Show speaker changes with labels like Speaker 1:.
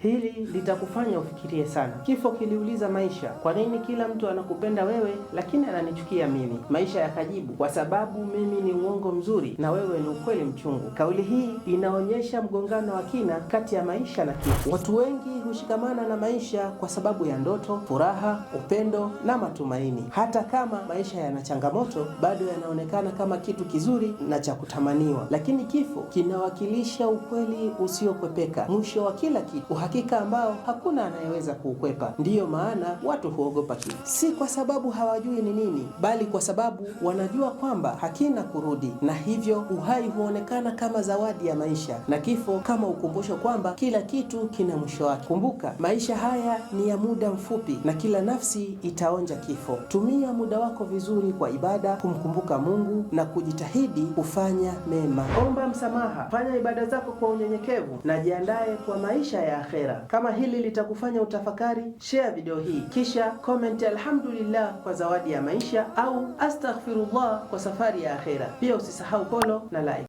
Speaker 1: Hili litakufanya ufikirie sana. Kifo kiliuliza maisha, kwa nini kila mtu anakupenda wewe lakini ananichukia mimi? Maisha yakajibu, kwa sababu mimi ni uongo mzuri na wewe ni ukweli mchungu. Kauli hii inaonyesha mgongano wa kina kati ya maisha na kifo. Watu wengi hushikamana na maisha kwa sababu ya ndoto, furaha, upendo na matumaini. Hata kama maisha yana changamoto, bado yanaonekana kama kitu kizuri na cha kutamaniwa. Lakini kifo kinawakilisha ukweli usiokwepeka, mwisho wa kila kitu, uhakika ambao hakuna anayeweza kuukwepa. Ndiyo maana watu huogopa kifo, si kwa sababu hawajui ni nini, bali kwa sababu wanajua kwamba hakina kurudi, na hivyo uhai huonekana kama zawadi ya maisha na kifo kama ukumbusho kwamba kila kitu kina mwisho wake. Kumbuka, maisha haya ni ya muda mfupi na kila nafsi itaonja kifo. Tumia muda wako vizuri kwa ibada, kumkumbuka Mungu na kujitahidi kufanya mema. Omba msamaha, fanya ibada zako kwa unyenyekevu na jiandae kwa maisha ya akhera. Kama hili litakufanya utafakari, share video hii kisha comment alhamdulillah kwa zawadi ya maisha au astaghfirullah kwa safari ya akhera. Pia usisahau follow na like.